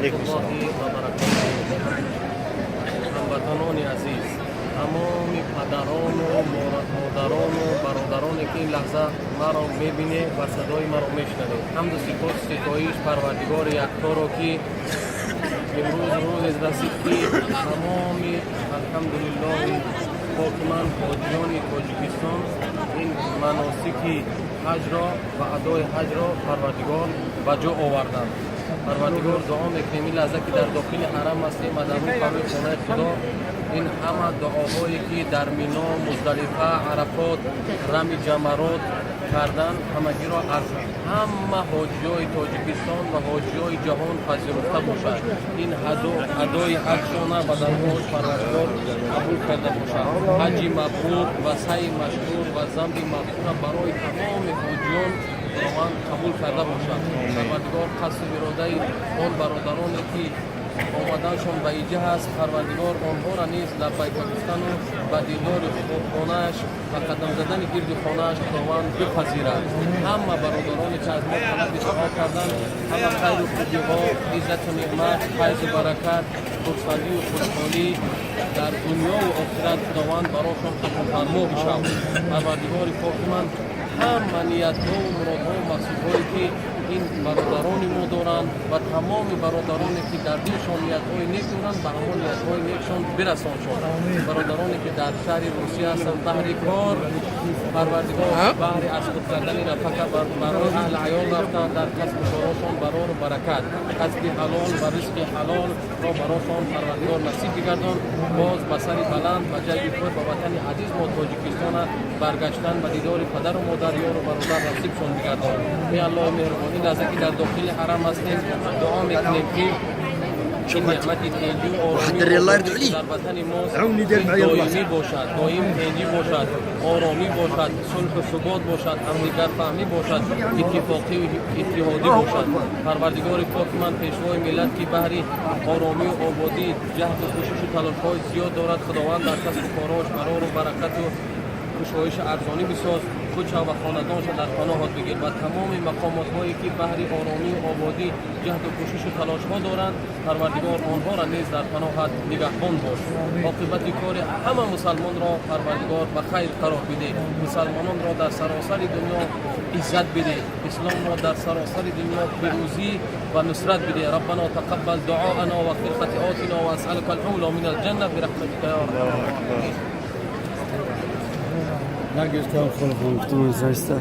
Алайкум ва баракатуҳ. Ҳамватанони азиз, тамоми падарону модарону бародароне, ки ин лаҳза маро мебинед ва садои маро мешунавед, ҳамду сипос, ситоиш Парвардигори якторо, ки имрӯз рӯзе расид, ки тамоми, алҳамдулиллоҳи покман, ҳоҷиёни Тоҷикистон ин маносики ҳаҷро ва адои ҳаҷро Парвардигор ба ҷо оварданд. Парвардигор дуо мекунем, ин лаҳза, ки дар дохили ҳарам ҳастем ва дар рӯ барои хонаи Худо, ин ҳама дуоҳое, ки дар Мино, Муздалифа, Арафот, рами ҷамарот кардан, ҳамагиро аз ҳама ҳоҷиёи Тоҷикистон ва ҳоҷиёи ҷаҳон пазируфта бошад. Ин адои ҳаҷшона ба даргоҳи Парвардигор қабул карда бошад. Ҳаҷи мабрур ва саъи машкур ва замби мағфура барои тамоми ҳоҷиён Худованд қабул карда бошад. Парвардигор қасду иродаи он бародароне, ки омаданшон ба иҷа ҳаст, Парвардигор онҳоро низ лаббайка гуфтану ба дидори хонааш ва қадам задани гирди хонааш Худованд бипазирад. Ҳама бародароне, ки аз мо талаби дуо карданд, ҳама хайру хубиҳо, иззату неъмат, файзу баракат, хурсандию хушҳолӣ дар дунёву охират Худованд барошон қабулфармо бишавад. Парвардигори поки ман ҳама ниятҳову муродҳову мақсудҳое, ки ин бародарони мо доранд ва тамоми бародароне, ки дар дилшон ниятҳои нек доранд, ба ҳамон ниятҳои некшон бирасоншон. Бародароне, ки дар шаҳри Русия ҳастанд баҳри кор, Парвардигор, баҳри аз худ кардани нафақа барои аҳли аёл рафтанд, дар касбу корошон барору баракат, касби ҳалол ва ризқи ҳалолро барошон Парвардигор насиб бигардон. Боз ба сари баланд, ба ҷайби худ, ба ватани азиз мо Тоҷикистона баргаштан, ба дидори падару модар, ёру бародар насибшон бигардон. Эй Аллоҳи меҳрубон, ин лаҳза, ки дар дохили ҳарам ҳастем, дуо мекунем, ки ин неъмати тинҷию оромӣ дар ватани мо доимӣ бошад, доим тинҷӣ бошад, оромӣ бошад, сулҳу субот бошад, ҳамдигарфаҳмӣ бошад, иттифоқию иттиҳодӣ бошад. Парвардигори поки ман, пешвои миллат, ки баҳри оромию ободӣ ҷаҳду кӯшишу талошҳои зиёд дорад, Худованд дар касбу корош барору баракату кушоиши арзонӣ бисоз, худша ва хонадонша дар паноҳот бигир ва тамоми мақомотҳое, ки баҳри оромию ободӣ ҷаҳду кӯшишу талошҳо доранд, Парвардигор онҳоро низ дар паноҳат нигаҳбон бош. Оқибати кори ҳама мусалмонро, Парвардигор, ба хайр қарор бидеҳ. Мусалмононро дар саросари дунё иззат бидеҳ, исломро дар саросари дунё пирӯзӣ ва нусрат бидеҳ. ربنا تقبل دعاءنا واغفر خطيئاتنا وأسألك العلى من الجنة برحمتك يا أرحم الراحمين. Нагирифтам, холахон, гуфтам, зайста.